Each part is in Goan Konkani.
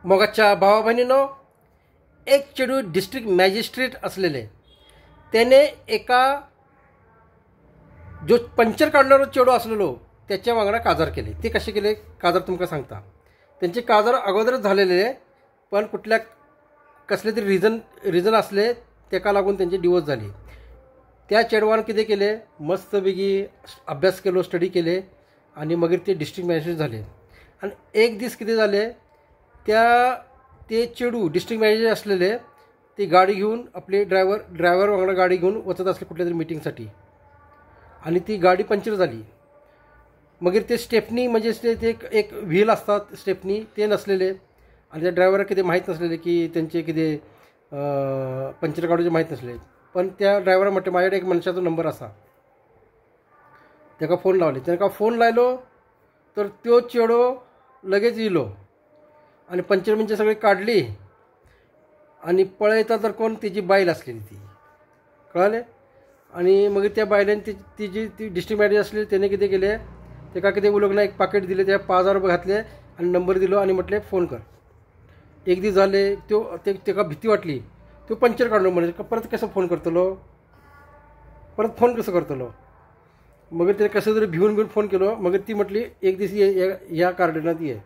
मोगाच्या भावा भयणीनो, एक चेडूं डिस्ट्रिक्ट मॅजिस्ट्रेट आसलेले, तेणे एका जो पंचर काडलेलो चेडो आसलेलो त्याच्या वांगडा काजार केले. ते कसे केले काजार तुमकां सांगता. त्यांचे काजार अगोदरच झालेले, पण कुठल्या कसले तरी रिजन असले तेका लागून त्यांचे डिवोर्स झाले. त्या चेडवान कितें केलें, मस्त बेगी अभ्यास केलो, स्टडी केले आनी मागीर ते डिस्ट्रिक्ट मॅजिस्ट्रेट झाले. आनी एक दीस कितें जालें, त्या ते चेडूं डिस्ट्रिक्ट मॅजिस्ट्रेट आसलेले ती गाडी घेवन आपली ड्रायव्हर वांगडा गाडी घेवन वचत आसले कुठल्या तरी मिटींगसाठी आनी ती गाडी पंक्चर जाली. मागीर ते स्टेपनी म्हणजे ते एक व्हील असतात स्टेपनी, ते नसलेले आनी त्या ड्रायव्हराक कितें माहीत नसलेले की तेंचे कितें पंक्चर काडूचे माहीत नसले. पण त्या ड्रायव्हराक म्हटलें म्हाजे कडेन एक मनशाचो नंबर आसा, ताका फोन लावले. ताका फोन लायलो तर त्यो चेडो लगेच येयलो आनी पंक्चर बिंचर सगळी काडली आनी पळयता तर कोण, तेजी बायल आसलेली ती, कळ्ळें. आनी मागीर त्या बायलेन तिजी ती डिस्ट्रिक्ट मॅनेजर आसली, तेणे कितें केलें, ताका कितें उलोवंक ना, एक पाकेट दिलें, त्या 5000 रुपया घातले आनी नंबर दिलो आनी म्हटलें फोन कर. एक दीस जाले, त्यो ताका भिती वाटली, त्यो पंक्चर काडलो म्हणजे परत कसो फोन करतलो, परत फोन कसो करतलो. मागीर ते कसो तरी भिवन भिवन फोन केलो. मागीर ती म्हटली एक दीस ये ह्या गार्डनांत ये.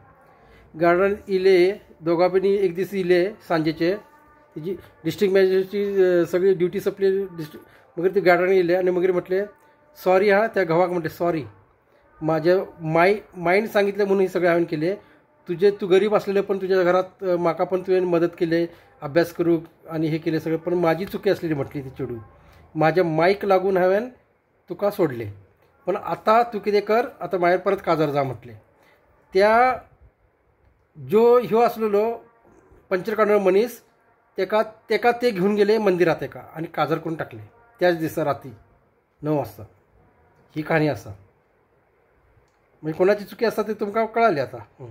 गार्डनांत इले दोगां बी एक दीस इले सांजेचे, तिजी डिस्ट्रिक्ट मॅनेजरची सगळी ड्युटी सोंपली डिस्ट्रिक्ट. मागीर ती गार्डनान येयले आनी मागीर म्हटलें सॉरी हा, त्या घोवाक म्हटलें सॉरी, म्हाज्या मायन सांगितलें म्हणून हें सगळें हांवें केलें. तुजे तूं गरीब आसलेले पण तुज्या घरात म्हाका पण तुवें मदत केली, अभ्यास करूंक आनी हें केलें सगळें, पण म्हाजी चुकी आसलेली म्हटली ती चेडूं, म्हाज्या मायक लागून हांवें तुका सोडलें, पण आतां तूं कितें कर, आतां मागीर परत काजार जा म्हटलें. त्या जो ह्यो आसलेलो पंक्चर काडणारो मनीस तेका तेका ते घेवन गेले मंदिरात तेका आनी काजार करून टाकले त्याच दिसा राती 9 वाजता. ही कहाणी आसा. म्हणजे कोणाची चुकी आसा ते तुमकां कळाली आतां.